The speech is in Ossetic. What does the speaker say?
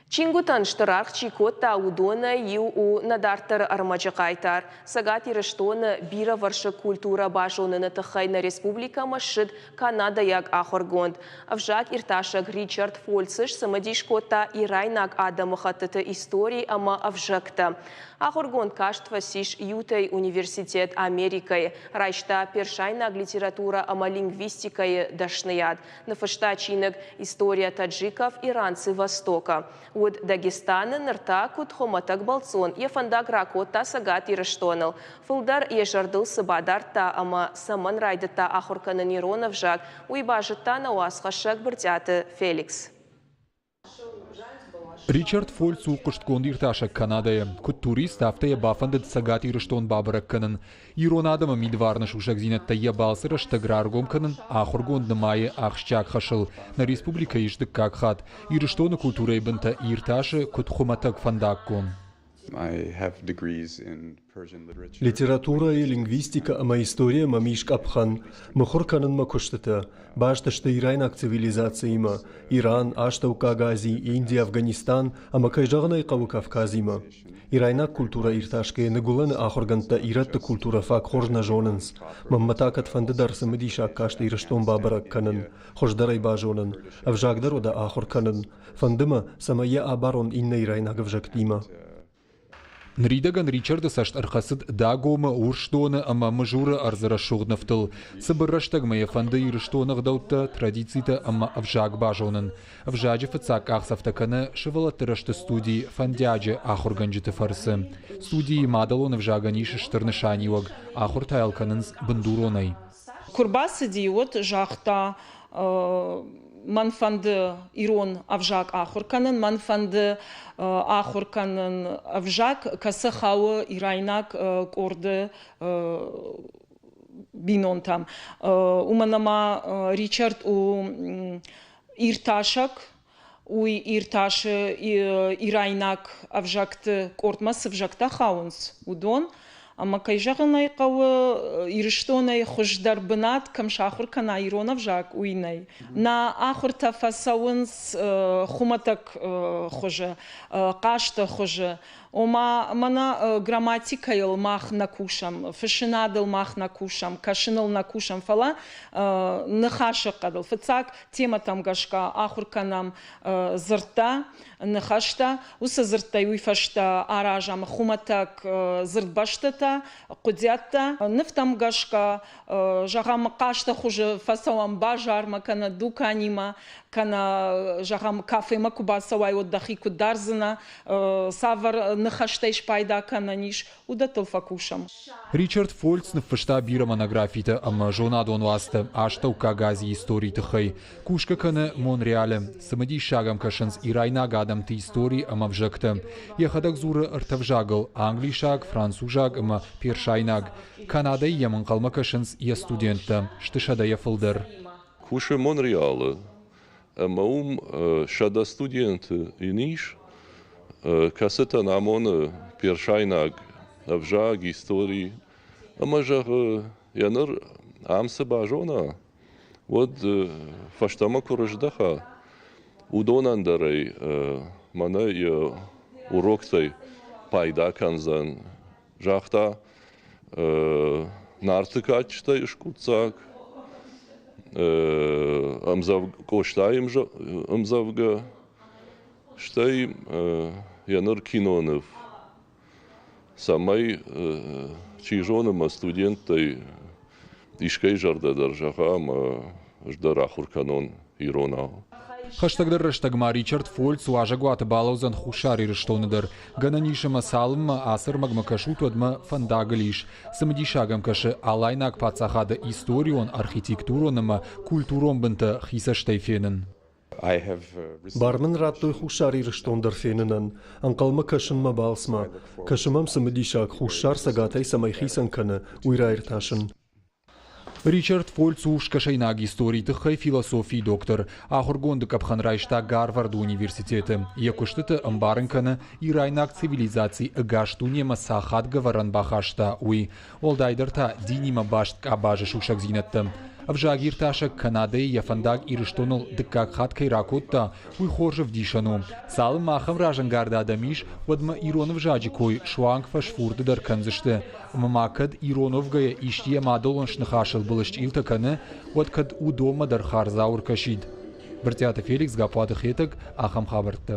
Чингуытӕн стыр аргъ чи кодта, уыдонӕй иу у нӕ дарддӕры ӕрмӕджы хъайтар. Цӕгат Ирыстоны бирӕвӕрсыг культурӕ базоныны тыххӕй нӕ республикӕмӕ ссыд канадӕйаг ахуыргонд. Ӕвзаг иртасӕг Ричард Фольцы сцымыдис кодта ирайнаг адӕмыхӕттыты истори ӕмӕ ӕвзӕгтӕ. Ахуыргонд каст фӕцис Ютӕйы университет Америкӕйы, райста персайнаг литературӕ ӕмӕ лингвистикӕйы дӕсныйад. Ныффыста чиныг «История таджиков иранцы Востока». Уыд Дагестаны, ныр та, куыд хуымӕтӕг бӕлццон, йӕ фӕндаг ракодта Цӕгат Ирыстоныл. Фылдӕр йӕ зӕрдыл цы бадардта ӕмӕ цӕмӕн райдыдта ахуыр кӕнын ирон ӕвзаг, уый базыдта нӕ уацхӕссӕг Брытъиаты Феликс. Ричард Фольц у хъуыстгонд иртасӕг Канадӕйы. Куыд турист, афтӕ йӕ бафӕндыд Цӕгат Ирыстон бабӕрӕг кӕнын. Ирон адӕмы мидварны сусӕгдзинӕдтӕ йӕ балцы рӕстӕг раргом кӕнын ахуыргонд нымайы ахсджиаг хӕсыл. Нӕ республикӕйы ис дыккаг хатт. Ирыстоны культурӕйы бынтӕ иртасы куыд хуымӕтӕг фӕндаггон. Литературӕйы, лингвистикӕ ӕмӕ историйӕ мӕм ис къӕпхӕн. Мыхуыр кӕнын мӕ куыстытӕ. Баст сты ирайнаг цивилизациимӕ, Иран, Астӕуккаг Ази, Инди, Афганистан ӕмӕ, кӕй зӕгъын ӕй хъӕуы, Кавказимӕ. Ирайнаг культурӕ иртасгӕйӕ Ныгуылӕны ахуыргӕндтӕ ирӕтты культурӕ фаг хорз нӕ зонынц. Мӕнмӕ та кӕдфӕнды дӕр цымыдисаг каст Ирыстон бабӕрӕг кӕнын, хуыздӕр ӕй базонын, ӕвзаг дӕр уӕдӕ ахуыр кӕнын. Фӕнды мӕ, цӕмӕй йӕ абарон иннӕ ирайнаг ӕвзӕгтимӕ. Ныридӕгӕн Ричарды цӕст ӕрхӕцыд Дагомы, Урсдоны ӕмӕ Мызуры ӕрдзы рӕсугъд нывтыл. Цыбыр рӕстӕгмӕ йӕ фӕнды Ирыстоны ӕгъдӕуттӕ, традицитӕ ӕмӕ ӕвзаг базонын. Ӕвзаджы фыццаг къахдзӕфтӕ кӕны сывӕллӕтты рӕзты студи Фӕндиаджы ахуыргӕнджыты фӕрцы. Студийы мадӕлон ӕвзагӕн ис стыр нысаниуӕг, ахуыртӕ йыл кӕнынц бындуронӕй. Куы рбацыди, уӕд загъта, мӕн фӕнды ирон ӕвзаг ахуыр кӕнын, мӕн фӕнды ахуыр кӕнын ӕвзаг, кӕцы хауы ирайнаг къорды бинонтӕм. Уымӕн ӕмӕ Ричард у иртасӕг, уый иртасы ирайнаг ӕвзӕгты къордмӕ цы взӕгтӕ хауынц, уыдон. Ӕмӕ кӕй зӕгъын ӕй хъӕуы, Ирыстонӕй хуыздӕр бынат кӕм сахуыр кӕна ирон ӕвзаг, уый нӕй. Нӕ ахуыртӕ фӕцӕуынц хуымӕтӕг хуызы, хъазты хуызы. Ома, мӕнӕ грамматикӕйыл мах нӕ кусӕм, фыссынадыл мах нӕ кусӕм, кӕсыныл нӕ кусӕм, фӕлӕ ныхасы хъӕдыл. Фыццаг темӕтӕм гӕсгӕ ахуыр кӕнӕм дзырдтӕ, ныхӕстӕ. Уыцы дзырдтӕй уый фӕстӕ аразӕм хуымӕтӕг дзырдбӕстытӕ, хъуыдиӕдтӕ. Нывтӕм гӕсгӕ, зӕгъӕм, хъазты хуызы фӕцӕуӕм базармӕ кӕнӕ дуканимӕ, кӕнӕ, зӕгъӕм, кафемӕ куы бацӕуай, уӕд дӕхи куыд дардзынӕ, цавӕр ныхӕстӕй спайда кӕнӕн ис, уыдӕттыл фӕкусӕм. Ричард Фольц ныффыста бирӕ монографитӕ ӕмӕ зонадон уацтӕ Астӕуккаг Азийы историйы тыххӕй. Кусгӕ кӕны Монреалы. Цымыдисаг ӕм кӕсынц ирайнаг адӕмты истори ӕмӕ ӕвзӕгтӕ. Йӕхӕдӕг дзуры ӕртӕ взагыл – англисаг, французаг ӕмӕ персайнаг. Канадӕйы йӕм ӕнхъӕлмӕ кӕсынц йӕ студенттӕ, сты сӕдӕйӕ фылдӕр. Кусы Монреалы ӕмӕ уым 100 студенты йын ис, кӕцытӕн амоны персайнаг ӕвзаг, истори ӕмӕ зӕгъы, йӕ ныр ам цы базона, уӕд фӕстӕмӕ куы рыздӕха, уыдонӕн дӕр ӕй мӕнӕ йӕ уроктӕй пайда кӕндзӕн. Загъта Нарты кадджытӕй скъуыддзаг, Къостайы ӕмдзӕвгӕ, стӕй йӕ ныр киноныв, цӕмӕй, чи зоны, мӕ студенттӕй искӕй зӕрдӕ дӕр зӕгъа ӕмӕ ӕз дӕр ахуыр кӕнон иронау. Хӕстӕгдӕр рӕстӕг ма Ричард Фольц уазӕгуаты балӕудзӕн Хуссар Ирыстоны дӕр. Гӕнӕн ис ӕмӕ цалынмӕ ацы ӕрмӕгмӕ кӕсут, уӕдмӕ фӕндагыл ис. Цымыдисаг ӕм кӕсы Алайнаг паддзахады историон, архитектурон ӕмӕ культурон бынтӕ хи цӕстӕй фенын. Бар мын радтой Хуссар Ирыстон дӕр фенынӕн. Ӕнхъӕлмӕ кӕсын мӕ балцмӕ. Кӕсы мӕм цымыдисаг, Хуссар Цӕгатӕй цӕмӕй хицӕн кӕны, уый раиртасын. Ричард Фольц у скӕсӕйнаг историйы тыххӕй философийы доктор. Ахуыргонды къӕпхӕн райста Гарварды университеты. Йӕ куыстыты ӕмбарын кӕны, ирайнаг цивилизаци ӕгас дунемӕ цы ахадгӕ ӕвӕрӕн бахаста, уый. Уӕлдайдӕр та динимӕ баст къабазы сусӕгдзинӕдтӕ. Ӕвзагиртасӕг Канадӕйы йӕ фӕндаг Ирыстоныл дыккаг хатт кӕй ракодта, уый хорз ӕвдисӕн у. Цалынмӕ ахӕм разӕнгард адӕм ис, уӕдмӕ ирон ӕвзаджы кой суанг фӕсфурды дӕр кӕндзысты. Ӕмӕ ма кӕд ирон уӕвгӕйӕ исчи йӕ мадӕлон сныхасыл былысчъилтӕ кӕны, уӕд кӕд уыдонмӕ дӕр хардзау ӕркӕсид. Брытъиаты Феликс, Гаппуаты Хетӕг, ахӕм хабӕрттӕ.